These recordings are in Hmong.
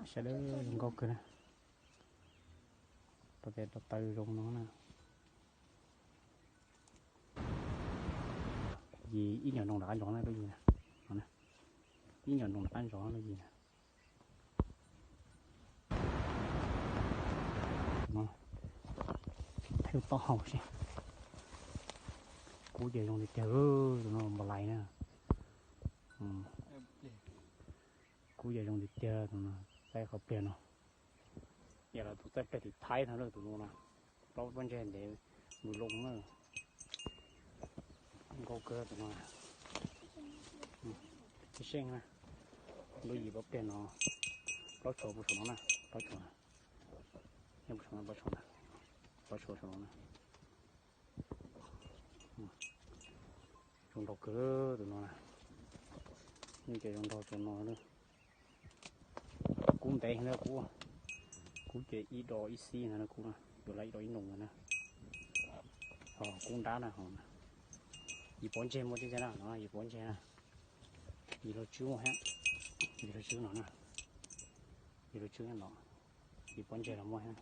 Sawv daws zoo nkauj kawg na. Rau tes rau taw zoo no na. Yis ib nyuag nroog nram qab ntsos na lub yis na. Ib nyuag nroog nram qab ntsos lub yis na. Thawj taub hau seb. Kub ces zoo tiag tiag, tus no npam lais na. Kub ces zoo tiag tiag, tus no txaij qhov pliag no. Yog los tus txaij pliag tim Thaib no lawm tus no na. Plaub pob ntseg ntev mus loo na. Nkauj kawg tus no. Tib seej na. Lub yis pob pliag no. Plaub tshuav puas saum no na, plaub tshuav na. Nyob puas saum no, plaub tshuav na, plaub tshuav saum no na. Zoo nraug kawg tus no na. Nws ces zoo nraug tus no na. Kub ntev na kub. Kub ces ib do ib xib ntawd na kub na, yuav lawm ib do ib nroog ntawd na. Ho kub nrab na ho. Yis pob ntseg muaj tib teg na, no yis pob ntseg na. Yis lub tswb muaj thiab. Yis lub tswb no na. Yis lub tswb no. Yis pob ntseg los muaj thiab.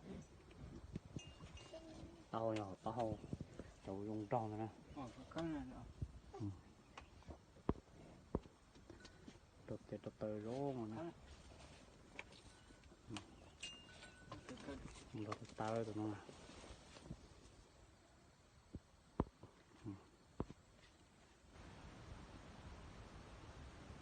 Taub hau yog taub hau cov zoo nraug ntawd na. Rau tes rau taw zoo na. Nrog taw tus no.